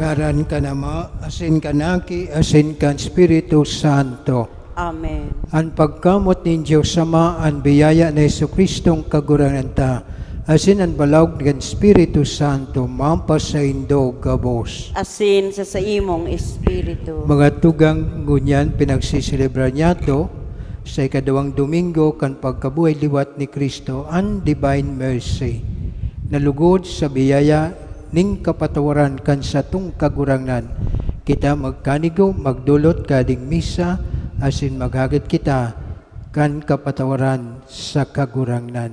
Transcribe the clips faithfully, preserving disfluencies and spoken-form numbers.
Ngaran kan Ama, asin kan Aki, asin kan Espiritu Santo. Amen. An pagkamoot nin Dios Ama, an biyaya ni Jesu-Cristong Kagurangnan ta, asin an balaog kan Espiritu Santo, mapasaindo gabos. Asin sa saimong espiritu. Mga tugang, ngunyan pinagsiselebra niyato sa ikaduwang Domingo kan pagkabuhay liwat ni Cristo, an Divine Mercy. Na lugod sa biyaya nin kapatawaran kan satong Kagurangnan, kita magkanigo, magdolot kading misa, asin maghagad kita kan kapatawaran sa Kagurangnan.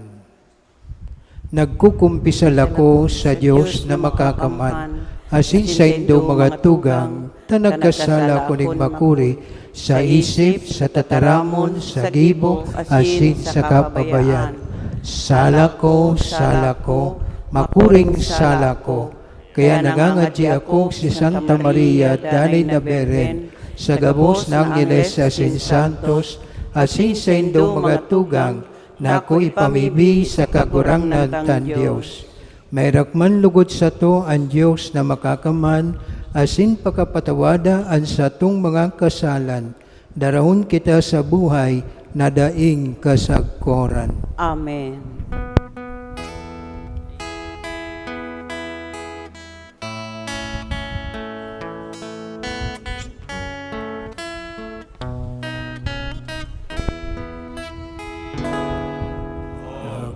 Nagkukumpisal ako sa Dios na Makakaman, asin saindo, mga tugang, ta nagkasala ako nin makuri sa isip, sa tataramon, sa gibo, asin sa kapabayaan. Sala ko, sala ko, makuring sala ko. Kaya nangangadyi ako si Santa Maria, danay na Birhen, sa gabos na angheles asin santos, asin saindo, mga tugang, na ako ipamibi sa Kagurangnan tang Dios. Maherak man lugod sato an Dios na Makakaman, asin pakapatawada an satong mga kasalan, darahon kita sa buhay na daing kasagkoran. Amen.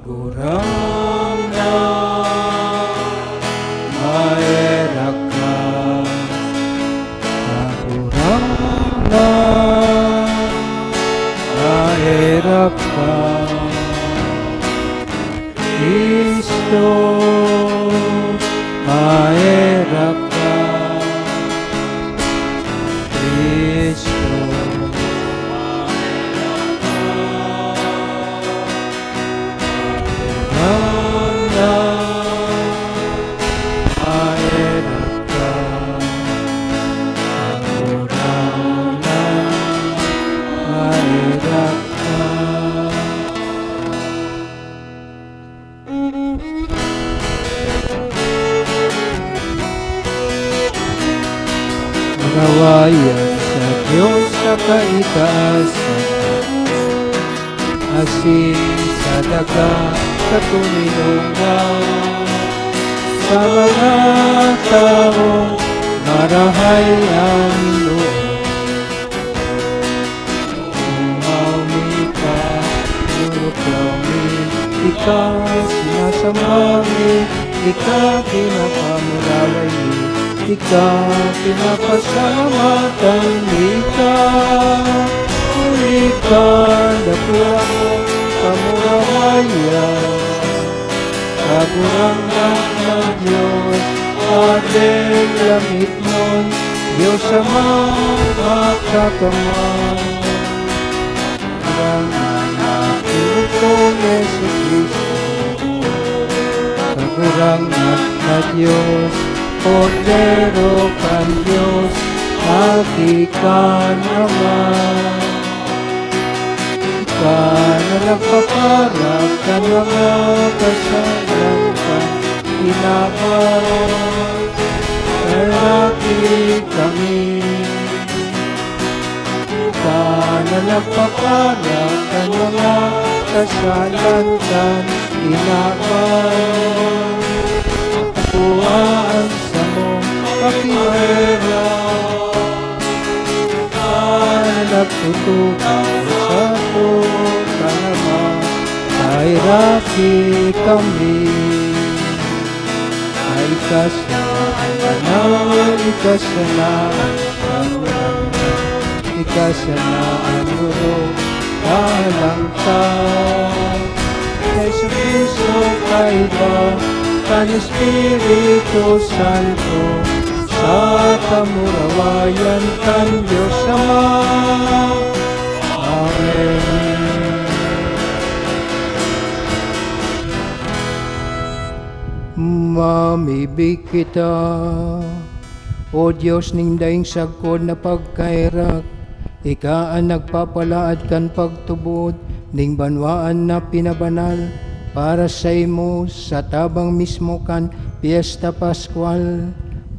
Kagurangnan, maherak ka. Kagurangnan, maherak ka. Cristo, maherak ka. Cristo, maherak ka. Kagurangnan, maherak ka. Kagurangnan, maherak ka. Marawayan sa Dios sa kaitaasan, asin sa daga sa toninongan, sa mga tawong marahay an loob. Omaw mi ka, inurukaw mi, ika sinasamba mi, ika pinapamuraway mi, ika pinapasalamatan mi ka. Huli kan dakula mong kamurawayan, Kagurangnan na Dios, Hadeng langitnon, Dios Ama, Makakaman. Kagurangnan na Jesu-Cristo, Kagurangnan na Dios, Kordero kan Dios, Aki kan Ama. Ika na nagpaparak kan mga kasalan kan kinaban, naraki kami. Ika na nagpaparak kan mga kasalan kan kinaban, kua an samong pakimaherak. Ika na nagtutukaw sa pagkalamang, naraki kami. Ika sana an banal, ika sana an kagurangnan, ika sana an orog na alangtad. Jesu-Cristo, kaiba kan Espiritu Santo, sa kamurawayan kan Dios Ama. Amen. Mamibi kita. O Dios nin daing sagkod na pagkaherak, ika an nagpapalaad kan pagtubod nin banwaan na pinabanal para saimo sa tabang mismo kan Pyesta Paskwal.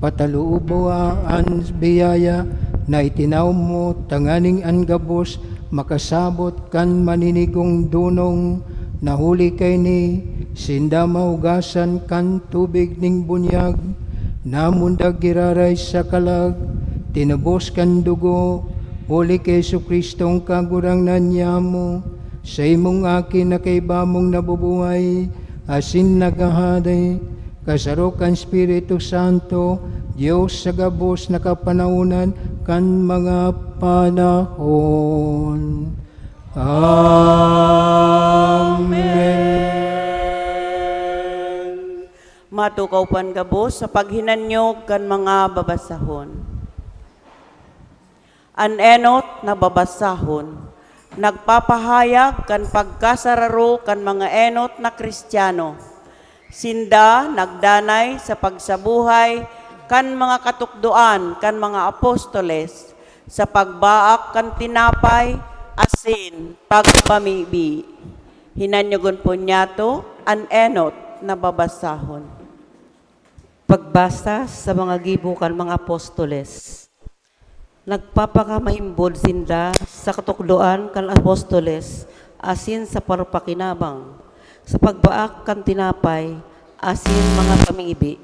Patalooba an biyaya na itinao mo tanganing an gabos makasabot kan maninigong dunong na huli kaini, sinda mahugasan kan tubig ning bunyag, namundag giraray sa kalag, tinubos kan dugo, huli ki Jesu-Cristong Kagurangnan nyamo, sa imong Aki na kaiba mong nabubuhay asin naghahade, kasaro kan Espiritu Santo, Dios sa gabos na kapanahonan kan mga panahon. Amen. Matukaw pan gabos sa paghinanyog kan mga babasahon. An enot na babasahon nagpapahayag kan pagkasararo kan mga enot na Cristiano. Sinda nagdanay sa pagsabuhay kan mga katukdoan kan mga apostoles sa pagbaak kan tinapay asin pagpamibi. Hinanyogon po niyato an enot na babasahon. Pagbasa sa mga gibo kan mga apostoles. Nagpapakamaimbod sinda sa katukdoan kan apostoles asin sa parpakinabang, sa pagbaak kan tinapay asin mga pamibi.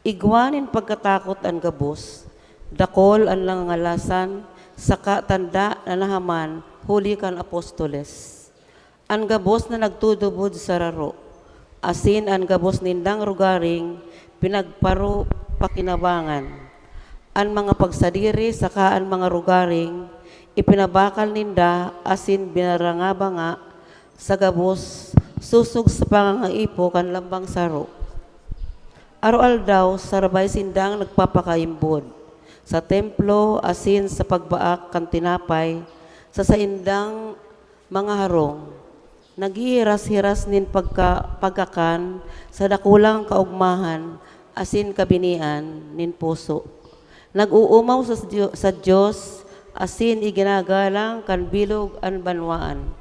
Igwa nin pagkatakot an gabos, dakul an nangangalasan, saka tanda na nahaman huli kan apostoles. An gabos na nagtutubod sa raro, asin an gabos nindang rugaring pinagparo-pakinabangan. An mga pagsadiri saka an mga rugaring ipinabakal ninda asin binaranga-banga sa gabos sosog sa pangangaipo kan lambang saro. Aroaldaw, sarabay sindang nagpapakaimbod sa templo asin sa pagbaak kan tinapay sa saindang mga harong. Naghihiras-hiras nin pagka-, pagkakan sa dakulang kaogmahan asin kabinian nin puso. Nag-oomaw sa Diyo-, sa Dios asin iginagalang kan bilog an banwaan.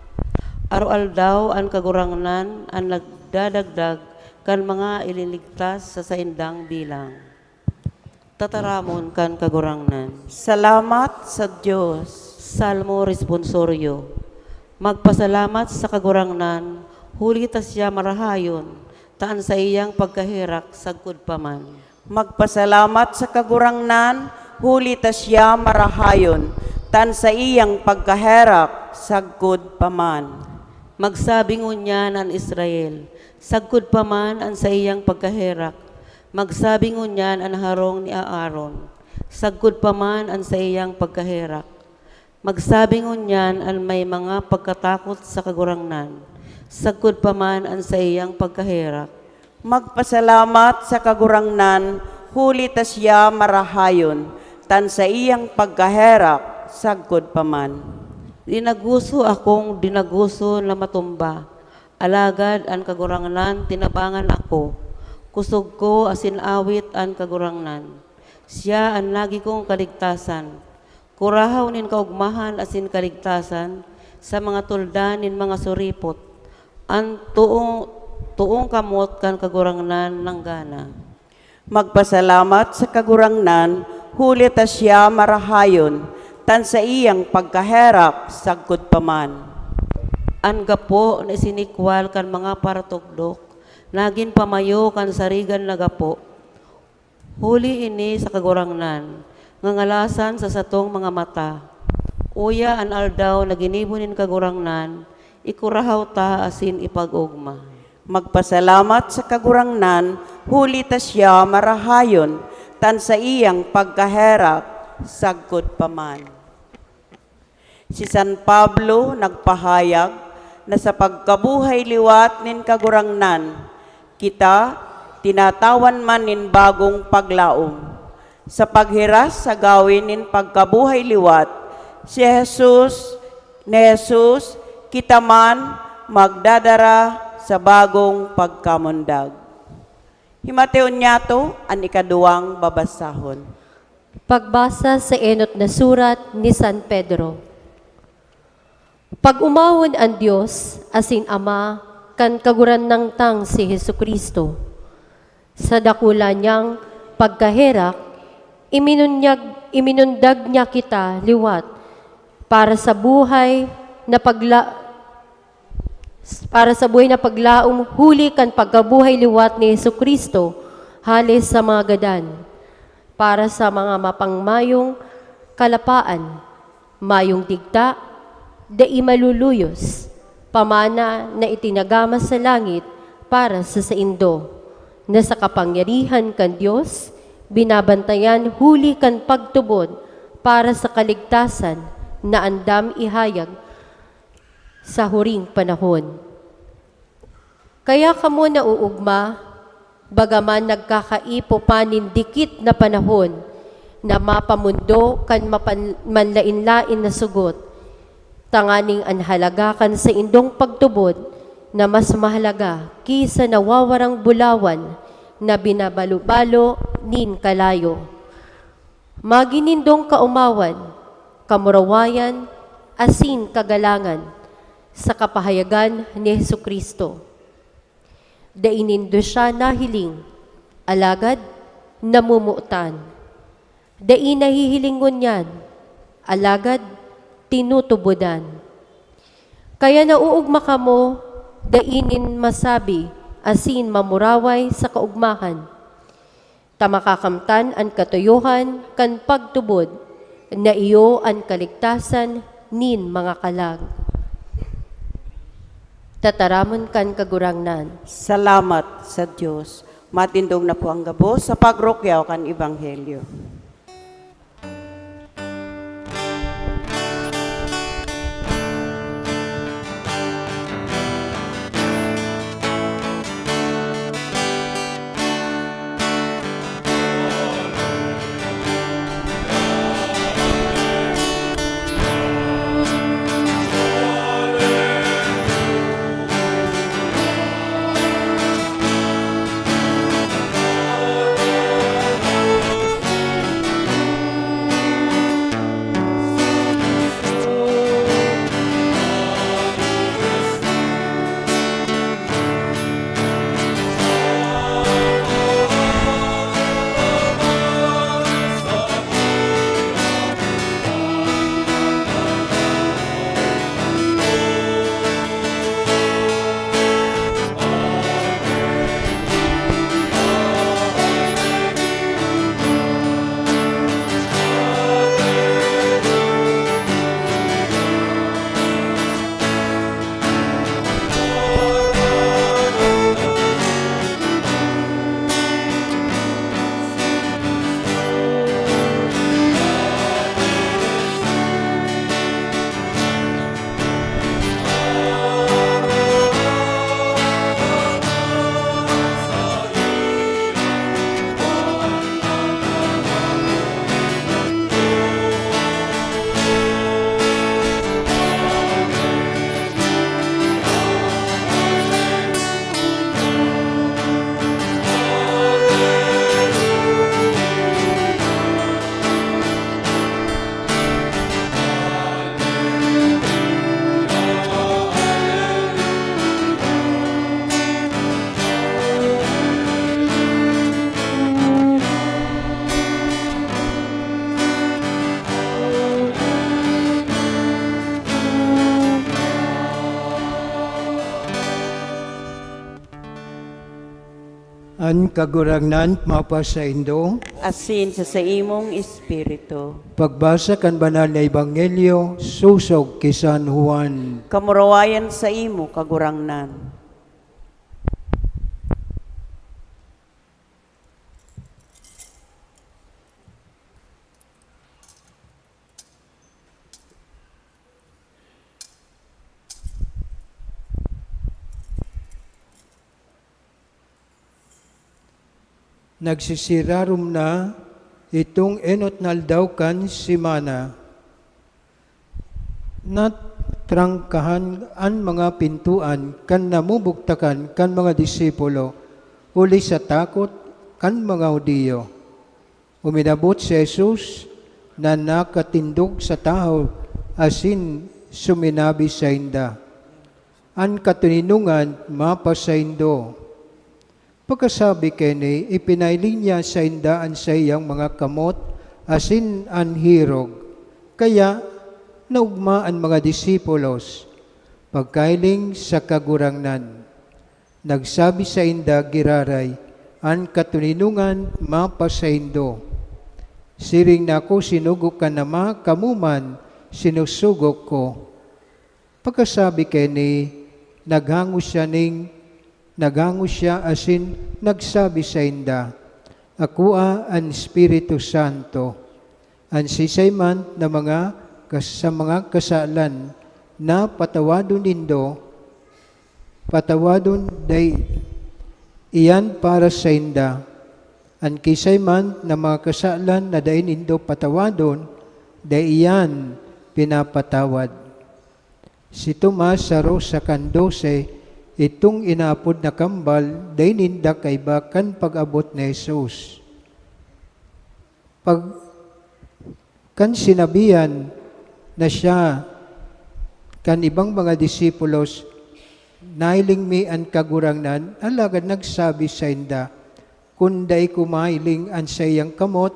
Aroaldaw an Kagurangnan an nagdadagdag kan mga ililigtas sa saindang bilang. Tataramon kan Kagurangnan. Salamat sa Dios. Salmo Responsorio. Magpasalamat sa Kagurangnan, huli ta siya marahayon, ta an saiyang pagkaherak sagkod pa man. Magpasalamat sa Kagurangnan, huli ta siya marahayon, ta an saiyang pagkaherak sagkod pa man. Magsabi ngunyan an Israel, sagkod pa man an saiyang pagkaherak. Magsabi ngunyan an harong ni Aaron, sagkod pa man an saiyang pagkaherak. Magsabi ngunyan an may mga pagkatakot sa Kagurangnan, sagkod pa man an saiyang pagkaherak. Magpasalamat sa Kagurangnan, huli ta siya marahayon, ta an saiyang pagkaherak sagkod pa man. Dinaguso akong dinaguso na matumba, alagad an Kagurangnan tinabangan ako. Kusog ko asin awit an Kagurangnan. Siya an lagi kong kaligtasan. Kurahaw nin kaogmahan asin kaligtasan sa mga tuldan nin mga suripot, an toong, toong kamot kan Kagurangnan nanggana. Magpasalamat sa Kagurangnan, huli ta siya marahayon, ta an saiyang pagkaherak sagkod pa man. An gapo na isinikwal kan mga paratugdok nagin pamayo kan sarigan na gapo. Huli ini sa Kagurangnan, ngangalasan sa satong mga mata. Uya an aldaw na ginibo nin Kagurangnan, ikurahaw ta asin ipag-ogma. Magpasalamat sa Kagurangnan, huli ta siya marahayon, ta an saiyang pagkaherak sagkod pa man. Si San Pablo nagpahayag na sa pagkabuhay liwat nin Kagurangnan, kita tinatawan man nin bagong paglaom. Sa paghiras sa gawin nin pagkabuhay liwat, si Jesus, ni Jesus, kita man magdadara sa bagong pagkamundag. Himateon niyato an ikaduwang babasahon. Pagbasa sa enot na surat ni San Pedro. Pag-omawon an Dios asin Ama kan Kagurangnan tang si Jesu-Cristo. Sa dakula niyang Pagkaherak, iminunyag, iminundag niya kita liwat para sa buhay na pagla-, para sa buhay na paglaom huli kan pagkabuhay liwat ni Jesu-Cristo hale sa mga gadan, para sa mga mapangmayong kalapaan, mayong digta, dai maluluyos, pamana na itinagama sa langit para sa saindo, na sa kapangyarihan kan Dios binabantayan huli kan pagtubod para sa kaligtasan na andam ihayag sa huring panahon. Kaya kamo nauugma, bagaman nagkakaipo pa nin dikit na panahon na mapamundo kan mapan-, manlaen-laen na sugot, tanganing an halaga kan saindong pagtubod na mas mahalaga ki sa nawawarang bulawan na binabalo-balo nin kalayo. Magin nindong kaomawan, kamurawayan, asin kagalangan sa kapahayagan ni Jesu-Cristo. Dai nindo siya nahiling, alagad namomotan. Dai nahihiling ngunyan, alagad tinutubodan. Kaya nauugma kamo, dai nin masabi asin mamuraway sa kaugmahan, ta makakamtan an katuyohan kan pagtubod na iyo an kaligtasan nin mga kalag. Tataramon kan Kagurangnan. Salamat sa Dios. Matindog na po ang gabos sa pagrukyaw kan Ebanghelyo. An Kagurangnan mapasaindo. Asin sa saimong espiritu. Pagbasa kan Banal na Ebanghelyo sosog ki San Juan. Kamurawayan saimo, Kagurangnan. Nagsisirarom na itong enot na aldaw kan semana. Natrangkahan an mga pintoan kan namubugtakan kan mga disipulo, huli sa takot kan mga Judio. Uminabot si Jesus na nakatindog sa tahaw asin suminabi sainda, "An katoninongan mapasaindo." Pagkasabi kaini, ipinailing niya sainda an saiyang mga kamot asin an hirog. Kaya naogma an mga disipulos pagkahiling sa Kagurangnan. Nagsabi sainda giraray, "An katoninongan mapasaindo." Siring na ako sinugo kan Ama, kamo man sinusugo ko. Pagkasabi kaini, naghangos siya ning, naghangos siya asin nagsabi sainda, "Akoa an Espiritu Santo. An siisay man na mga kas-, sa mga kasalan na patawadon nindo, patawadon dai iyan para sainda. An kiisay man na mga kasalan na dai nindo patawadon, dai iyan pinapatawad." Si Tomas, saro sa kan dose, itong inaapod na kambal, dai ninda kaiba kan pag-abot ni Jesus. Pag, kan sinabihan na siya kan ibang mga disipulos, "Nahiling mi an Kagurangnan," alagad nagsabi sainda, "Kun dai ko mahiling an saiyang kamot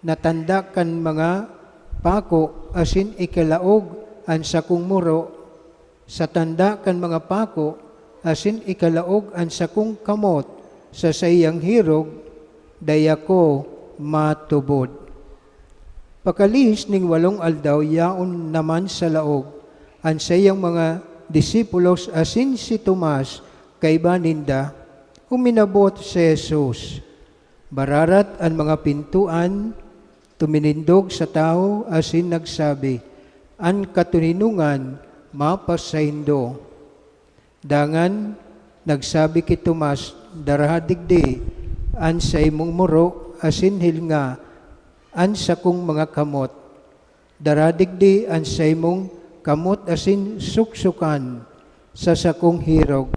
na tanda kan mga pako asin ikalaog an sakong muro sa tanda kan mga pako asin ikalaog an sakong kamot sa saiyang hirog, dai ako matubod." Pakalihis ning walong aldaw, yaon naman sa laog an saiyang mga disipulos asin si Tomas, kaiba ninda. Uminabot si Jesus. Bararat an mga pintoan, tuminindog sa tawo asin nagsabi, "An katoninongan mapasaindo." Dangan nagsabi ki Tomas, "Daraha digdi an saimong muro asin hilinga an sakong mga kamot. Daraha digdi an saimong kamot asin suksokan sa sakong hirog.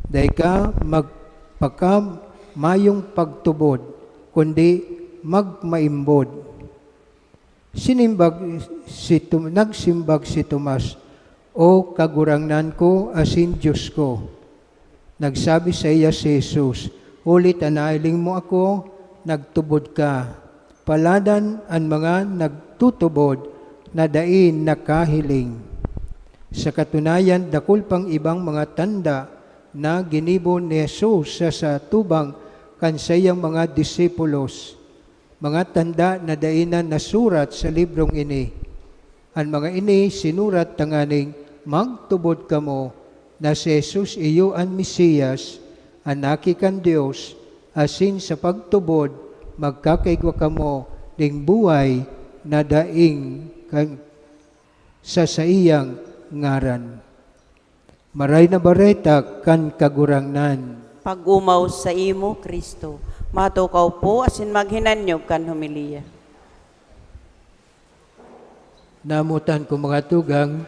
Dai ka magpakamayong pagtubod, kundi magmaimbod." Sinimbag si Tom-, nagsimbag si Tomas, "O Kagurangnan ko asin Dios ko!" Nagsabi saiya si Jesus, "Huli ta nahiling mo ako, nagtubod ka. Paladan an mga nagtutubod na dai nakahiling." Sa katunayan, dakul pang ibang mga tanda na ginibo ni Jesus sa, sa tubang kan saiyang mga disipulos, mga tanda na dai na nasurat sa librong ini. An mga ini sinurat tanganing magtubod kamo na si Jesus iyo an Mesiyas, an Aki kan Dios, asin sa pagtubod, magkakaigwa kamo nin buhay na daing kan, sa saiyang ngaran. Maray na Bareta kan Kagurangnan. Pag-omaw saimo, Cristo. Matukaw po asin maghinanyog kan homilya. Namotan ko, mga tugang,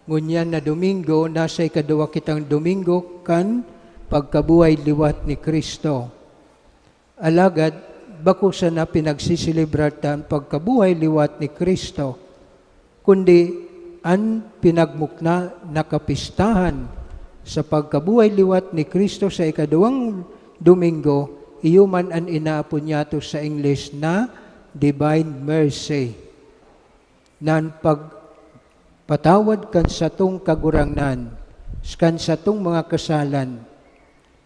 ngunyan na Domingo, nasa ikaduwa kitang Domingo kan pagkabuhay liwat ni Cristo. Alagad bako sana pinagseselebrar ta an pagkabuhay liwat ni Cristo, kundi an pinagmukna na kapistahan sa pagkabuhay liwat ni Cristo sa ikaduwang Domingo, iyo man an inaapod niyato sa Ingles na Divine Mercy, na an pagpatawad kan satong Kagurangnan, kan satong mga kasalan,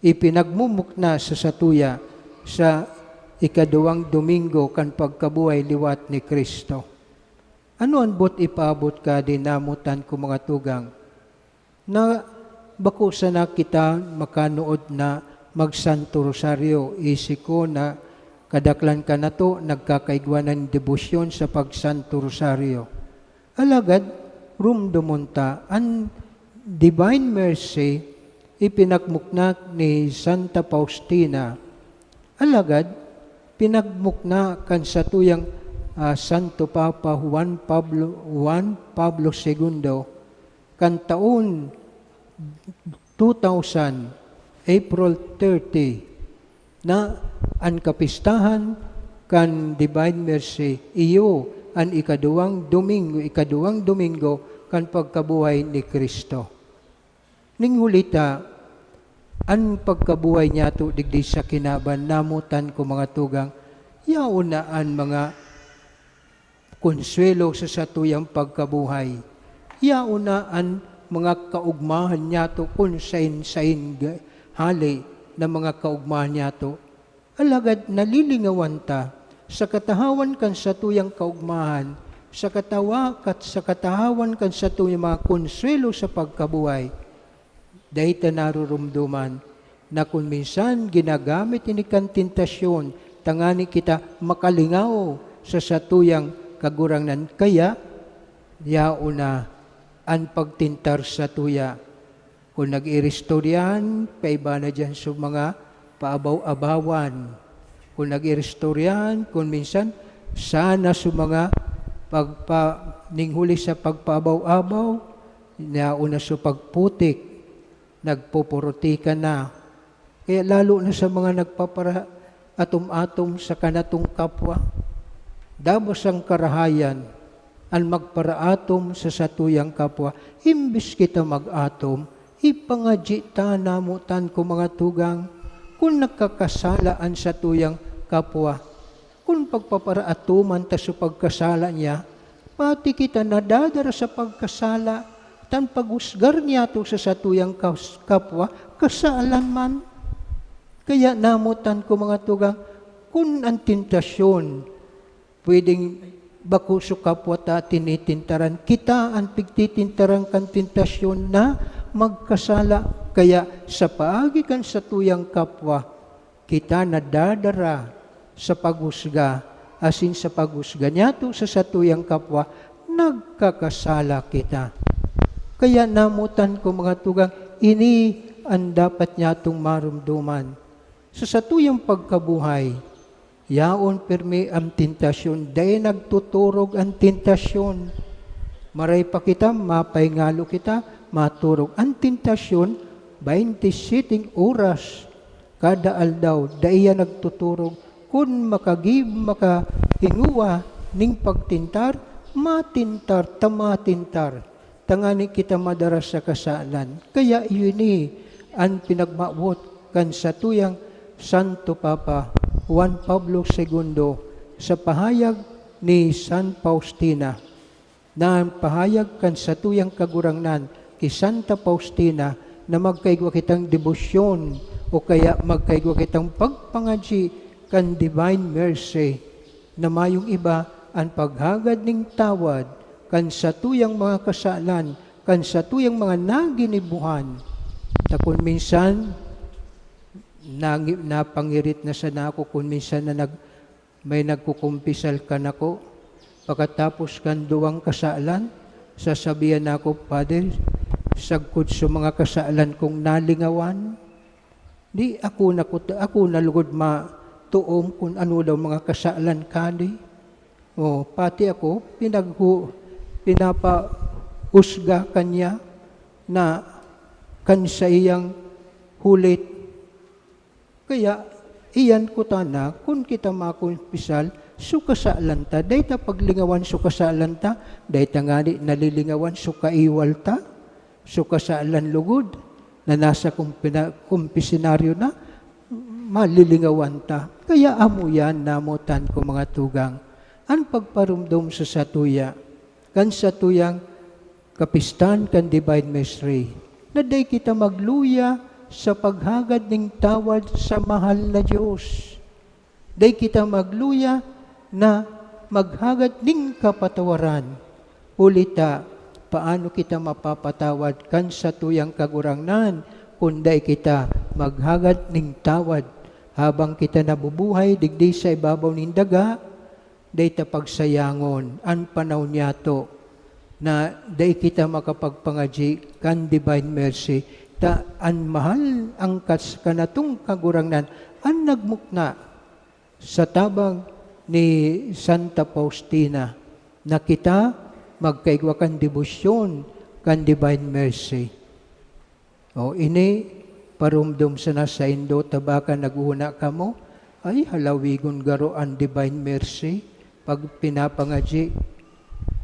ipinagmumukna sa satuya sa ikaduwang Domingo kan pagkabuhay liwat ni Cristo. Ano an boot ipaabot kadi, namotan ko, mga tugang, na bako sana kita makanood na magsanto rosaryo? Isi ko na kadaklan kanato nagkakaigwa nin debosyon sa pagsanto rosaryo. Alagad, rumdomon ta, an Divine Mercy ipinagmukna ni Santa Faustina. Alagad, pinagmukna kan satuyang, ah, Santo Papa Juan Pablo, Juan Pablo Segundo, kan taon two thousand, April thirty, na an kapistahan kan Divine Mercy, iyo an ikaduwang Domingo, ikaduwang Domingo kan pagkabuhay ni Cristo. Ning huli ta, An pagkabuhay niyato digdi sa kinaban, namotan ko, mga tugang, yaon na an mga konsuwelo sa satuyang pagkabuhay. Yaon na an mga kaogmahan niyato kun sain-sain ga-, hale na mga kaogmahan niyato. Alagad nalilingawan ta sa katahawan kan satuyang kaogmahan, sa katawa-, kat-, sa katahawan kan satuyang mga konsuwelo sa pagkabuhay. Dai ta narurumdoman na kun minsan ginagamit ini kan tentasyon tangani kita makalingaw sa satuyang Kagurangnan. Kaya, yaon na an pagtentar satuya. Kun nag-iristoryahan, kaiba na diyan sa mga paabaw-abawan. Kun nag-iristoryahan, kun minsan, sana sa mga pagpa-, ning huli sa pagpaabaw-abaw, yaon na sa pagputik, nagpupurutika na. Kaya lalo na sa mga nagpapara-, atom-atom sa kanatong kapwa. Dabos ang karahayan an magparaatom sa satuyang kapwa. Imbis kita mag-atom, ipangadyi ta, namotan ko, mga tugang, kun nagkakasala an satuyang kapwa. Kun pagpaparaatoman ta sa pagkasala niya, pati kita nadadara sa pagkasala, tan paghusgar niyato sa satuyang kas-, kapwa, kasalan man. Kaya namotan ko, mga tugang, kun an tentasyon, pwedeng bako sa kapwa ta tinitentaran, kita an pigtitentaran kan tentasyon na magkasala. Kaya sa paagi kan satuyang kapwa, kita nadadara sa paghusga, asin sa paghusga niyato sa satuyang kapwa, nagkakasala kita. Kaya namotan ko, mga tugang, ini an dapat nyatong maromdoman. Sa satuyang pagkabuhay, yaon pirmi an tentasyon, dai nagtuturog an tentasyon. Maray pa kita, mapahingalo kita, maturog. An tentasyon, baynte siyete oras, kada aldaw, dai yan nagtuturog. Kun makagib-, makahingowa ning pagtentar, matentar ta matentar, tangani kita madara sa kasalan. Kaya iyo ini an pinagmawot kan satuyang Santo Papa, Juan Pablo Segundo, sa pahayag ni San Faustina, na an pahayag kan satuyang Kagurangnan ki Santa Faustina na magkaigwa kitang debosyon o kaya magkaigwa kitang pagpangadyi kan Divine Mercy, na mayong iba an paghagad nin tawad kan satuyang mga kasalan, kan satuyang mga naginibohan. Ta kun minsan, nangi-, napangirit na sana ako kun minsan na nag-, may nagkukumpisal kanako. Pakatapos kan duwang kasalan, sasabihan na ako, "Father, sagkod sa mga kasalan kong nalingawan, di ako nakut-, ako na lugod matuom kun ano daw mga kasalan kadi." O, pati ako, pinaghu-, pinapahusga kanya na kan saiyang hulit. Kaya, iyan kutana, kun kita makumpisal, so kasalan ta, dai ta paglingawan so kasalan ta, dai ta ngani nalilingawan so kaiwal ta, so kasalan lugod, na nasa kumpina-, kumpisinaryo na, malilingawan ta. Kaya amo yan, namotan ko, mga tugang, an pagparomdom sa satuya, kan satuyang kapistahan kan Divine Mystery, na dai kita magluya sa paghagad nin tawad sa mahal na Dios. Dai kita magluya na maghagad nin kapatawaran. Huli ta, paano kita mapapatawad kan satuyang Kagurangnan kun dai kita maghagad nin tawad? Habang kita nabubuhay digdi sa ibabaw nin daga, dai ta pagsayangon an panahon niyato na dai kita makapagpangadyi kan Divine Mercy, ta an mahal angkat sa kanatong Kagurangnan an nagmukna sa tabang ni Santa Faustina na kita magkaigwa kan debosyon kan Divine Mercy. O, ini, paromdom sana saindo ta baka naghona kamo, ay, halawigon garo an Divine Mercy pag pinapangadyi.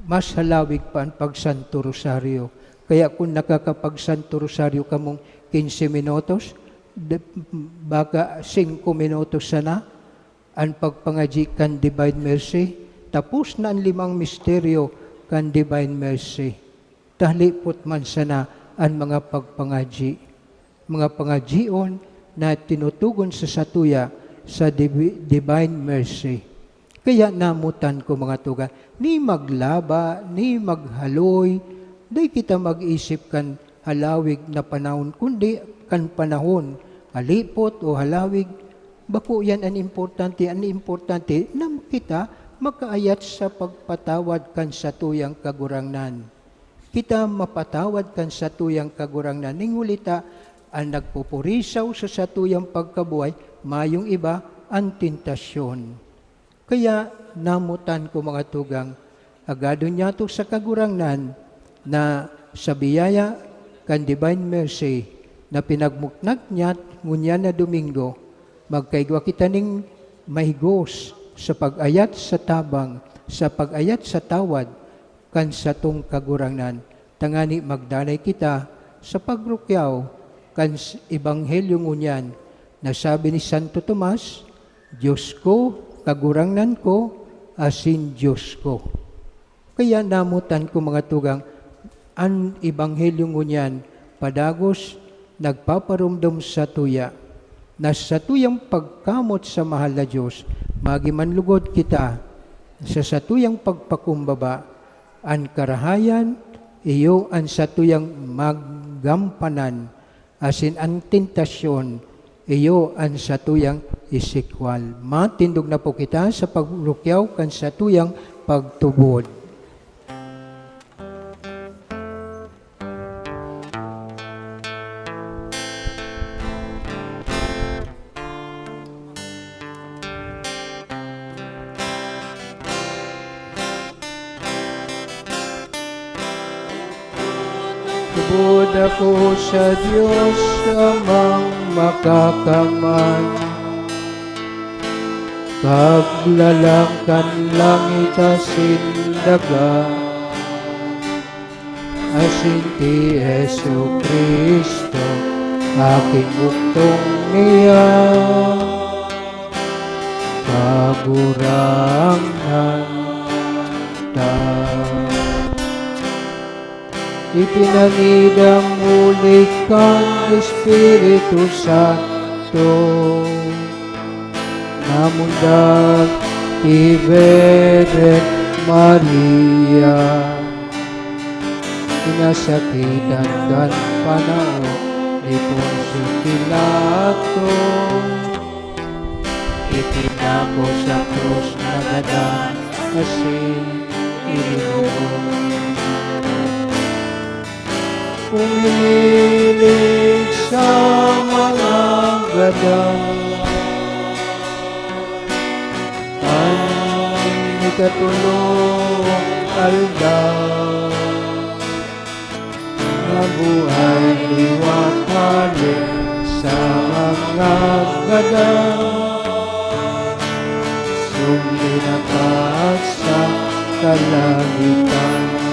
Mas halawig pa an pagsanto rosaryo. Kaya kun nakakapagsanto rosaryo kamong quince minutos, De-, baka singko minutos sana an pagpangadyi kan Divine Mercy, tapos na an limang misteryo kan Divine Mercy. Tahalipot man sana an mga pagpangadyi, mga pangadyion na tinutugon sa satuya sa divi-, Divine Mercy. Kaya namotan ko, mga tugang, ni maglaba, ni maghaloy, dai kita mag-isip kan halawig na panahon, kundi kan panahon, halipot o halawig, bako yan an importante. An importante na kita makaayat sa pagpatawad kan satuyang Kagurangnan. Kita mapatawad kan satuyang Kagurangnan. Ning huli ta, an nagpupurisaw sa satuyang pagkabuhay, mayong iba, an tentasyon. Kaya namotan ko, mga tugang, agadon niyato sa Kagurangnan na sa biyaya kan Divine Mercy na pinagmuknag niya ngunyan na Domingo, magkaigwa kita ning mahigos sa pag-ayat sa tabang, sa pag-ayat sa tawad kan satong Kagurangnan, tangani magdanay kita sa pagrukyaw kan s-, Ebanghelyo ngunyan na sabi ni Santo Tomas, "Dios ko, Kagurangnan ko, asin Dios ko." Kaya namotan ko, mga tugang, an Ebanghelyo ngunyan padagos nagpaparomdom satuya na sa satuyang pagkamot sa mahal na Dios, magimanlugod kita sa satuyang pagpakumbaba. An karahayan iyo an satuyang magampanan, asin an tentasyon iyo an satuyang isikwal. Matindog na po kita sa pagrukyaw kan satuyang pagtubod. Tubod ako sa Dios, Amang Makakamay, Kaglalang kan langit asin daga, asin ki Jesu-Cristo, aking bugtong niya, Kagurangnan ta. Ipinangidang huli kan Espiritu Santo, namundag ki Virgen Maria. Pinasakitan kan panahon ni Poncio Pilato, ipinako sa krus, nagadan asin ilinubong. Umihiling sa mga gadan an ikatolong aldaw. Nabuhay liwat hale sa mga gadan, sumilakaw sa kalangitan.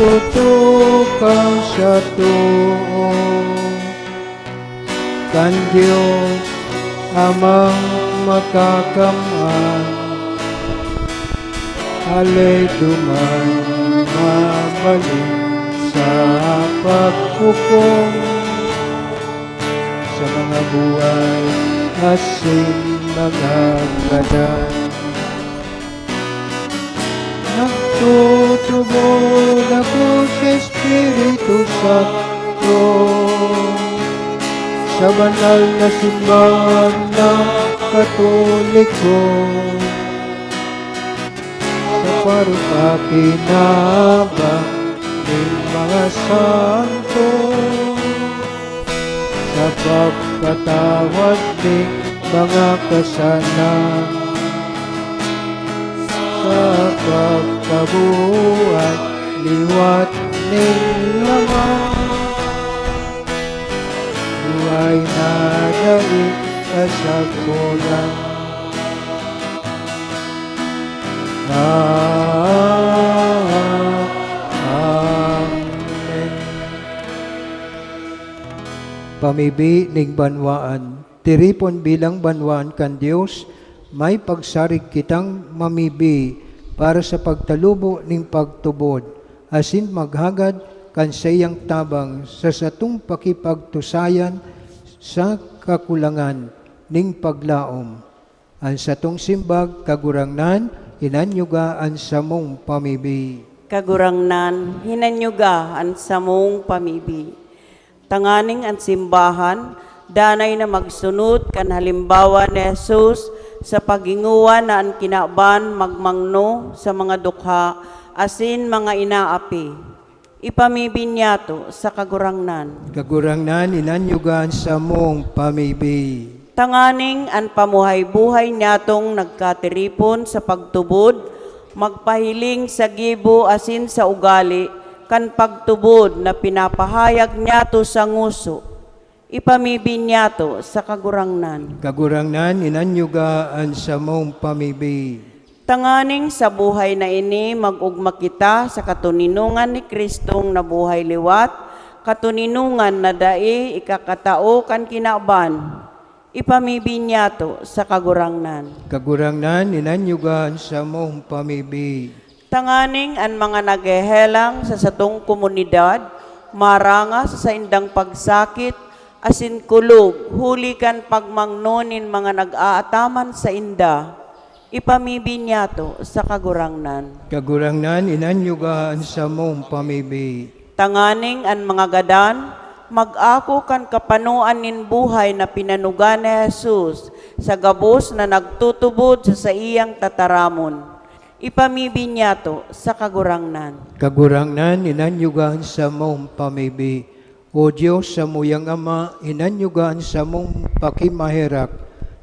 Nagtutukang sa too kan Dios Amang Makakamay, hale duman mabalik sa paghukom sa mga buhay asin mga gadan. Nagtutubod ako sa Espiritu Santo, sa banal na simbahan na Katoliko, sa parupakinabang ning mga santo, sa pagpatawad ning mga kasalan, sa pagkabuhay liwat nin laman, buhay na dai kasagkolan. Amen. Pamibi ning banwaan. Tiripon bilang banwaan kan Dios, may pagsarig kitang mamibi para sa pagtalubo ning pagtubod, asin maghagad kan saiyang tabang sa satong pakipagtusayan sa kakulangan ning paglaom. An satong simbag, Kagurangnan, hinanyuga an samong pamibi. Kagurangnan, hinanyuga an samong pamibi. Tanganing an simbahan danay na magsunod kan halimbawa ni Jesus sa paghingowa na an kinaban magmangno sa mga dukha asin mga inaapi. Ipamibi niyato sa Kagurangnan. Kagurangnan, inanyuga an samong pamibi. Tanganing an pamuhay-buhay niyatong nagkatiripon sa pagtubod magpahiling sa gibo asin sa ugali kan pagtubod na pinapahayag niyato sa ngoso. Ipamibi niyato sa Kagurangnan. Kagurangnan, inanyuga an samong pamibi. Tanganing sa buhay na ini, mag-ogma kita sa katoninongan ni Cristong nabuhay liwat, katoninongan na dai ikakatao kan kinaban. Ipamibi niyato sa Kagurangnan. Kagurangnan, inanyuga an samong pamibi. Tanganing an mga naghehelang sa satong komunidad maranga sa saindang pagsakit asin kulog huli kan pagmangno nin mga nag-aataman sainda, ipamibi niyato sa Kagurangnan. Kagurangnan, inanyuga an samong pamibi. Tanganing an mga gadan mag-ako kan kapanoan nin buhay na pinanuga ni Jesus sa gabos na nagtutubod sa saiyang tataramon. Ipamibi niyato sa Kagurangnan. Kagurangnan, inanyuga an samong pamibi. O Dios, samuyang Ama, inanyuga an samong pakimaherak.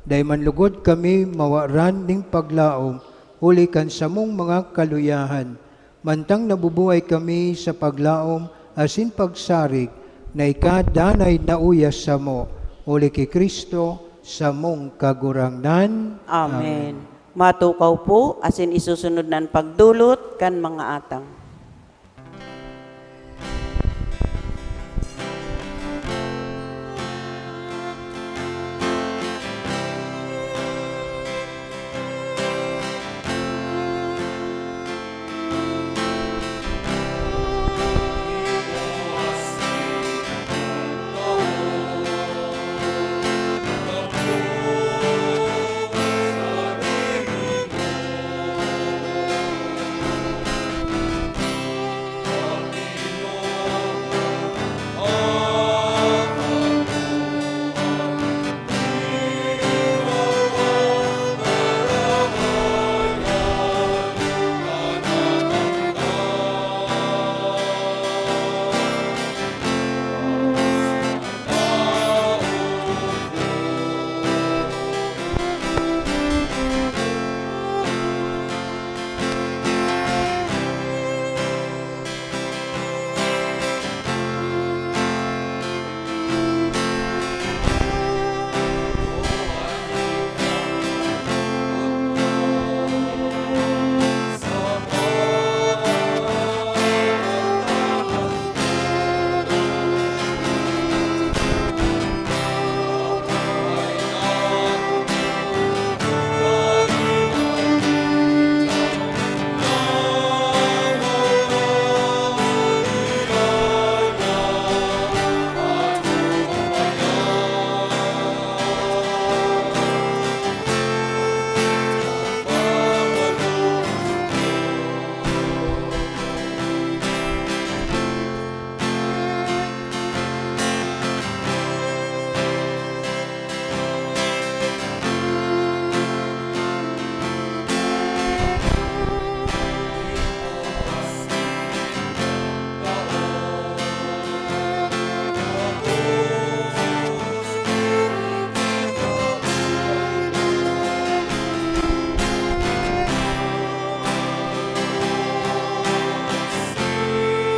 Dai man lugod kami mawaran nin paglaom huli kan samong mga kaluyahan. Mantang nabubuhay kami sa paglaom asin pagsarig na ika danay nauya samo, huli ki Cristo, samong Kagurangnan. Amen. Amen. Matukaw po, asin isusunod na an pagdolot kan mga atang.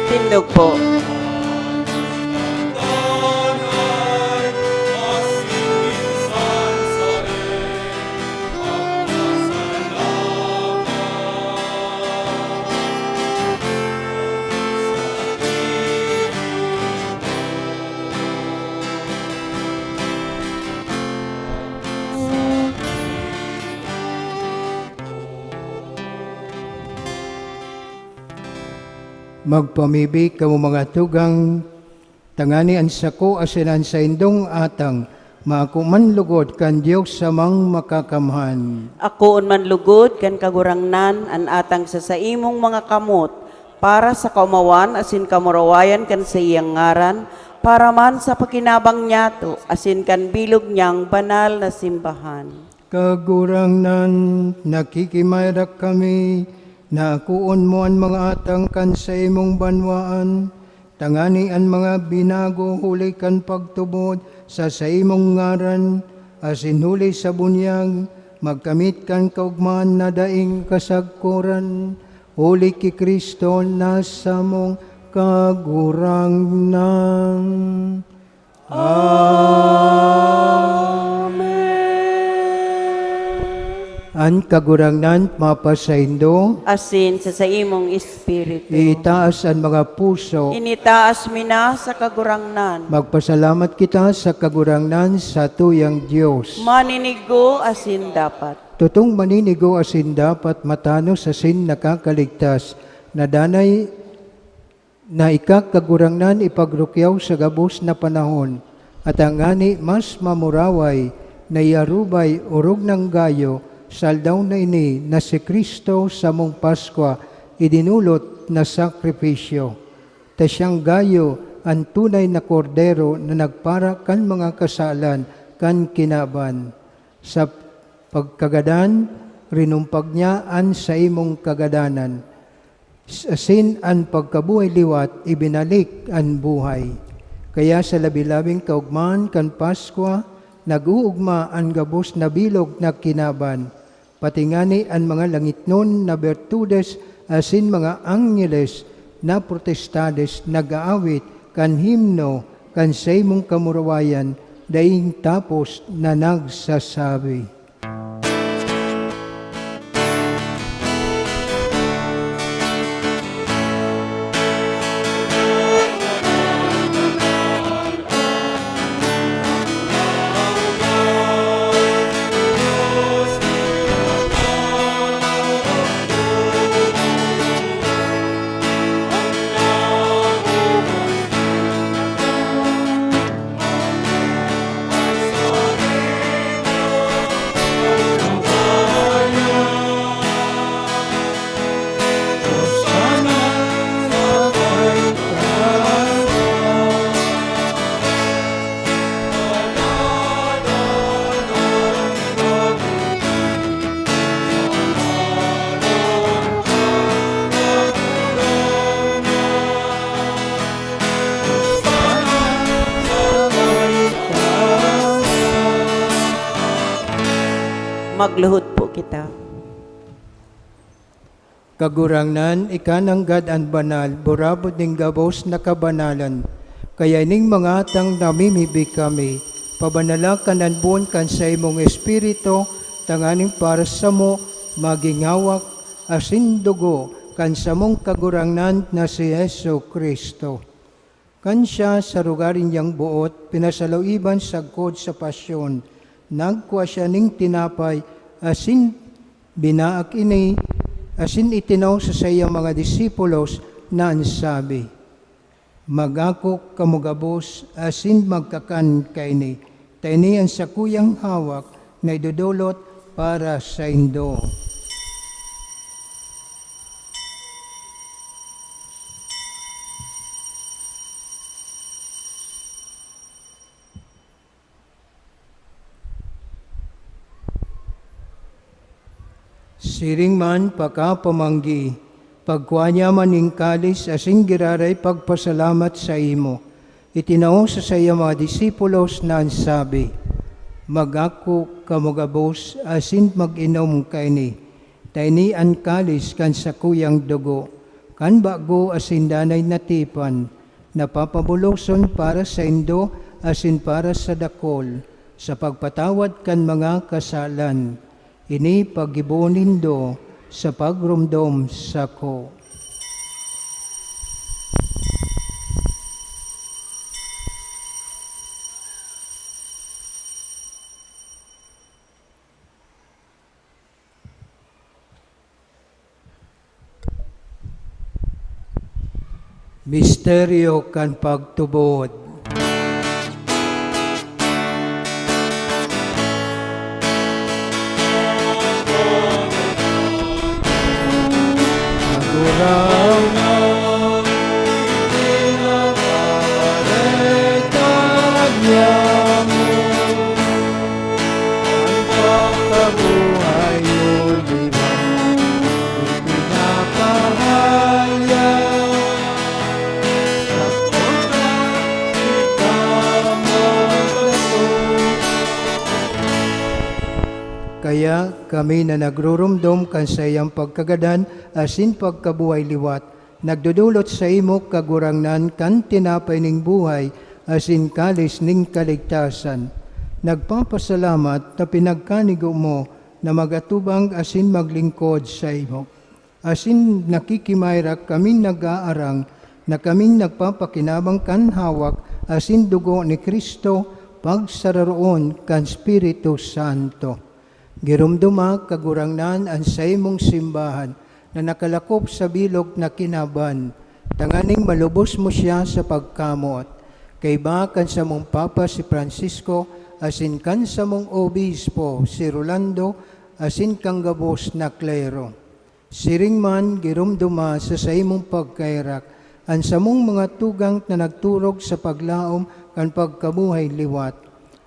Tindog po. Magpamibi kamo, mga tugang, tangani an sako asin an saindong atang maako man lugod kan Dios Amang Makakamhan. Akoon man lugod kan Kagurangnan an atang sa saimong mga kamot, para sa kaomawan asin kamurawayan kan saiyang ngaran, para man sa pakinabang niyato asin kan bilog niyang banal na simbahan. Kagurangnan, nakikimaherak kami na akoon mo an mga atang kan saimong banwaan, tangani an mga binago huli kan pagtubod sa saimong ngaran, asin huli sa bunyag, magkamit kan kaogmahan na daing kasagkoran, huli ki Cristo na samong Kagurangnan. Amen. An Kagurangnan mapasaindo. Asin sa saimong espiritu. Itaas an mga puso. Initaas mi na sa Kagurangnan. Magpasalamat kita sa Kagurangnan, satuyang Dios. Maninigo asin dapat. Totong maninigo asin dapat, matanos asin nakakaligtas, na danay na ika, Kagurangnan, ipagrukyaw sa gabos na panahon, at tangani mas mamuraway na iarubay orog nang gayo sa aldaw na ini na si Cristo, samong Paskwa, idinolot na sakripisyo. Ta siyang gayo an tunay na Kordero na nagpara kan mga kasalan kan kinaban. Sa pagkagadan, rinumpag niya an saimong kagadanan. Asin an pagkabuhay liwat ibinalik an buhay. Kaya sa labi-labing kaogmahan kan Paskwa, nag-oogma an gabos na bilog na kinaban, pati ngani an mga langitnon na bertudes asin mga angheles na protestades nag-aawit kan himno kan saimong kamurawayan daing tapos na nagsasabi. Magluhod po kita. Kagurangnan, ika nanggad an banal, burabod nin gabos na kabanalan. Kaya ining mga atang namimibi kami, pabanala kan anbon kan saimong Espiritu, tanganing para samo magin hawak asin dugo kan samong Kagurangnan na si Jesu-Cristo. Kan siya sa rugari niyang boot pinasaluiban sagkod sa pasyon, nagkua siya nin tinapay asin binaak ini, asin itinao sa saiyang mga disipulos na an sabi, "Mag-ako kamo gabos asin magkakan kaini, ta ini an sakuyang hawak na idodolot para saindo." Siring man pakapamanggi, pagkua niya man nin kalis asin giraray pagpasalamat saimo. Itinao sa saiyang mga disipulos na an sabi, "Mag-ako kamo gabos asin mag-inom kaini, ta ini an kalis kan sakuyang dugo, kan bago asin danay na tipan, na papabuloson para saindo asin para sa dakul, sa pagpatawad kan mga kasalan. Ini paggibo nindo sa pagromdom sako." Misteryo kan pagtubod. Kagurangnan, pinaparetan niamo an pagkabuhay mo, di ba? Ipinapahayag Kaya kami na nagruromdom kan saiyang pagkagadan asin pagkabuhay liwat, nagdodolot saimo, Kagurangnan, kan tinapay nin buhay asin kalis nin kaligtasan. Nagpapasalamat ta pinagkanigo mo na mag-atubang asin maglingkod saimo. Asin nakikimaherak kaming nag-aarang na kaming nagpapakinabang kan hawak asin dugo ni Cristo, pagsararoon kan Espiritu Santo. Giromdoma, Kagurangnan, an saimong simbahan na nakalakop sa bilog na kinaban, tanganing malubos mo siya sa pagkamoot. Kaiba kan samong Papa si Francisco asin kan samong Obispo si Rolando asin kan gabos na klero. Siring man, giromdoma sa saimong pagkaherak an samong mga tugang na nagturog sa paglaom kan pagkabuhay liwat,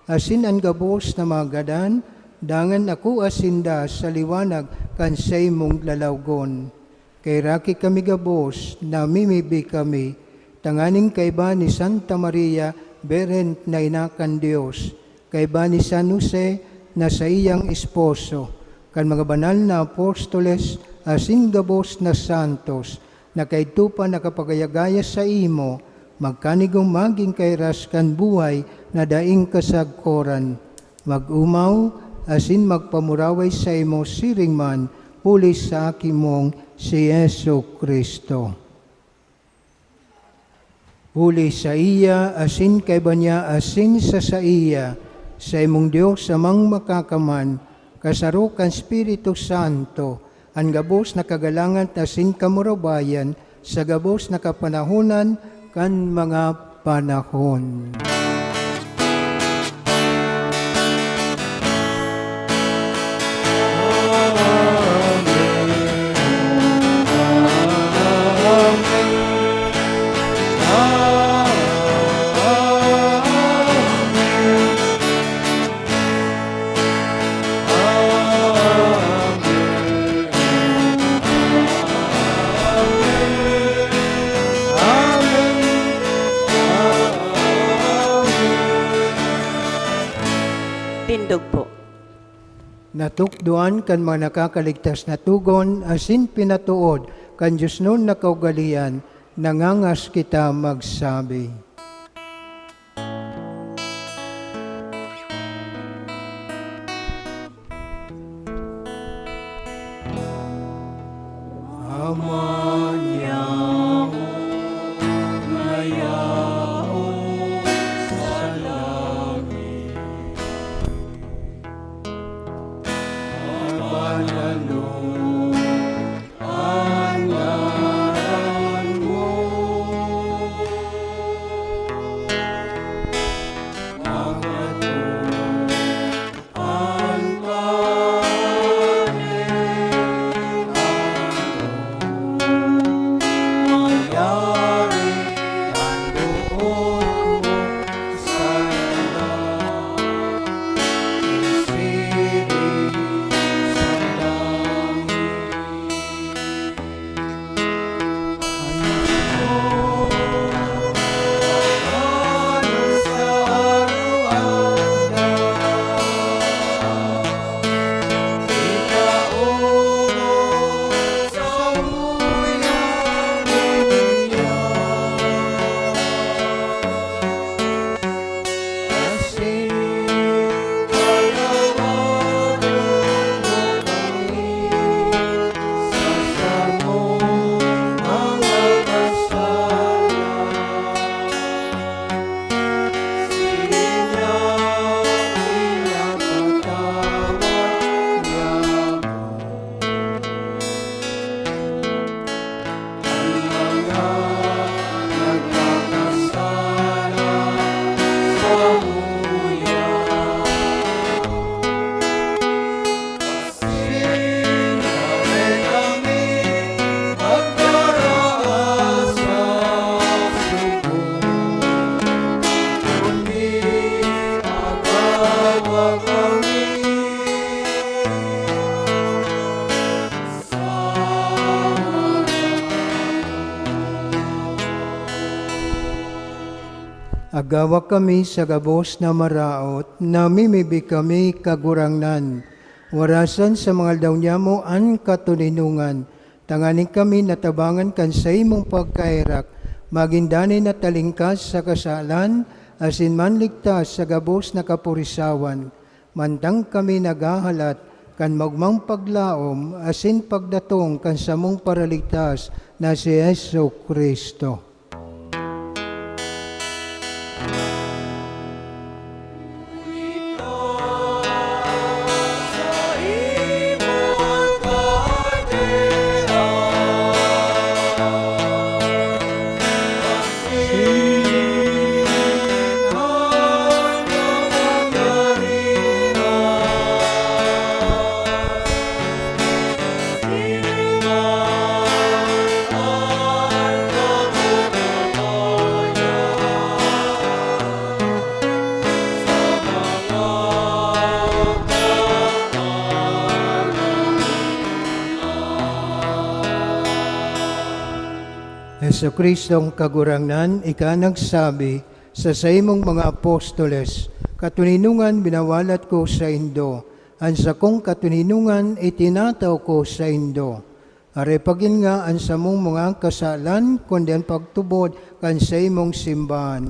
asin an gabos na mga gadan, dangan akua sinda sa liwanag kan saimong lalawgon. Kaheraki kami gabos, namimibi kami, tanganing kaiba ni Santa Maria, Birhen na Ina kan Dios, kaiba ni San Jose na saiyang esposo, kan mga banal na apostoles asin gabos na santos na kaidto pa nakapagayagaya saimo, magkanigong magin kairas kan buhay na daing kasagkoran. Mag-omaw asin magpamuraway saimo siring man huli sa Aki mong si Jesu-Cristo. Huli saiya, asin kaiba niya, asin sa saiya, saimong Dios, Amang Makakaman, kasaro kan Espiritu Santo, an gabos na kagalangan asin kamurawayan sa gabos na kapanahonan kan mga panahon. Tindog po. Natukdoan kan mga nakakaligtas na togon asin pinatood kan diosnon na kaugalean, nangangas kita magsabi. Ama niamo na yaon sa langit, magbanal an ngaran mo. Magkatong an kaipuhan mo. Mayari an boot mo sa langit. Isiring sa langit. Agawa kami sa gabos na maraot, namimibi kami, Kagurangnan. Warasan sa mga aldaw niyamo an katoninongan, tanganing kami natabangan kan saimong pagkaherak, magin danay na talingkas sa kasalan, asin manligtas sa gabos na kapurisawan. Mantang kami naghahalat kan maogmang paglaom asin pagdatong kan samong Paraligtas na si Jesu-Cristo. Jesu-Cristong Kagurangnan, ika nagsabi sa saimong mga apostoles, "Katoninongan minawalat ko saindo, an sakong katoninongan itinatao ko saindo." Aray pagin nga an samong mga kasalan, kundi an pagtubod kan saimong simbahan,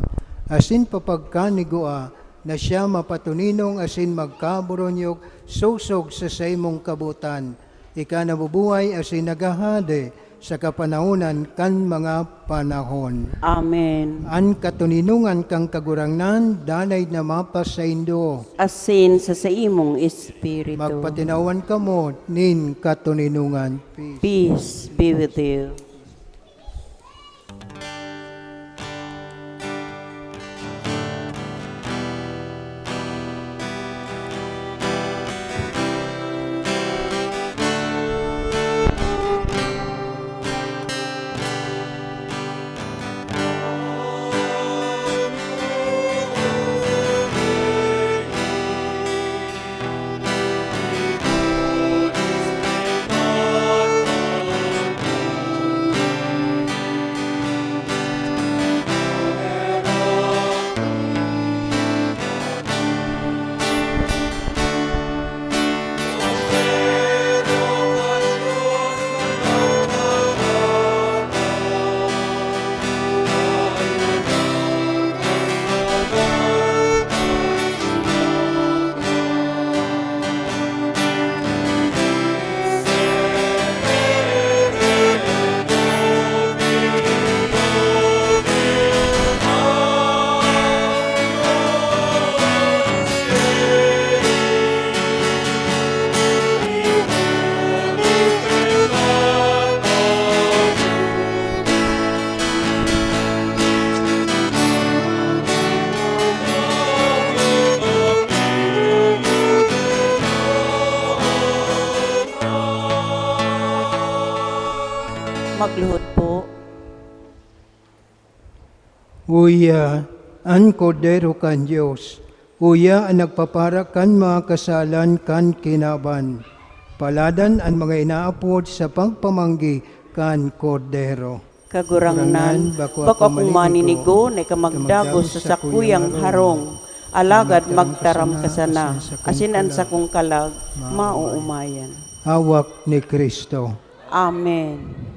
asin papagkanigua na siya mapatoninong asin magkaboronyog sosog sa saimong kabotan. Ika nabubuhay asin naghahade sa kapanahonan kan mga panahon. Amen. An katoninongan kan Kagurangnan danay na mapasaindo. Asin sa saimong espiritu. Magpatinawan kamo nin katoninongan. Peace. Peace be with you. Magluhod po. Uya, an Kordero kan Dios, uya an nagpapara kan mga kasalan kan kinaban. Paladan an mga inaapod sa pagpamanggi kan Kordero. Kagurangnan, bako akong maninigo na ika magdagos sa sakuyang harong, alagad magtaram ka sana, asin an sakong kalag maoomayan. Hawak ni Cristo. Amen.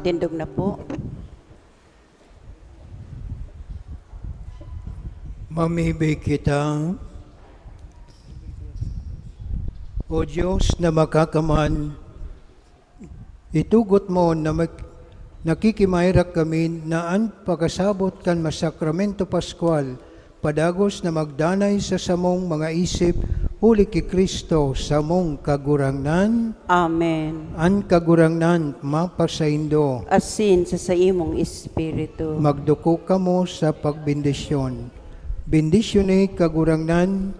Tindog na po. Mamibig kita. O Diyos na makakamhan, itugot mo na mag- nakikimaherak kami na an pakasabot kan masakramento paskwal padagos na magdanay sa samong mga isip, huli ki Cristo, samong Kagurangnan. Amen. An Kagurangnan mapasaindo. Asin sa saimong espiritu. Magduko kamo sa pagbendisyon. Bendisyoni, Kagurangnan,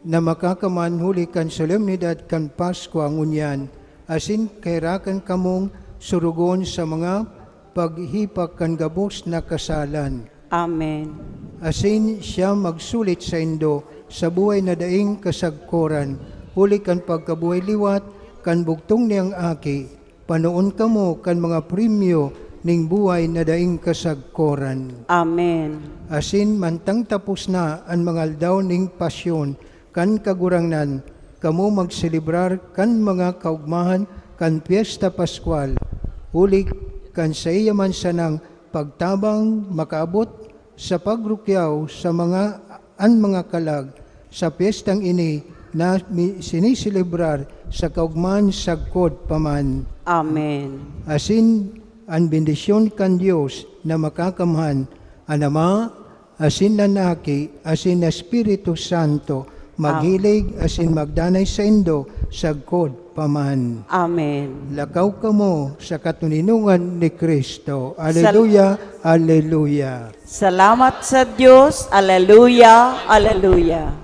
na makakamhan huli kan solemnidad kan Paskwa ngunyan, asin kaherakan kamong surugon sa mga paghihipak kan gabos na kasalan. Amen. Asin siya magsulit saindo sa buhay na daing kasagkoran, huli kan pagkabuhay liwat kan bugtong niyang Aki, panoon kamo kan mga premyo ning buhay na daing kasagkoran. Amen. Asin mantang tapos na an mga aldaw ning pasyon kan Kagurangnan, kamo magselebrar kan mga kaogmahan kan Pyesta Paskwal, huli kan saiya man sanang pagtabang makaabot sa pagrukyaw sa mga an mga kalag sa pyestang ini na mi- siniselebrar sa kaogmahan sagkod pa man. Amen. Asin an bendisyon kan Dios na makakamhan, an Ama, asin an Aki, asin an Espiritu Santo, maghilig asin magdanay saindo sagkod pa man. Amen. Lakaw kamo sa katoninongan ni Cristo. Aleluya, aleluya. Salamat sa Diyos. Aleluya, aleluya.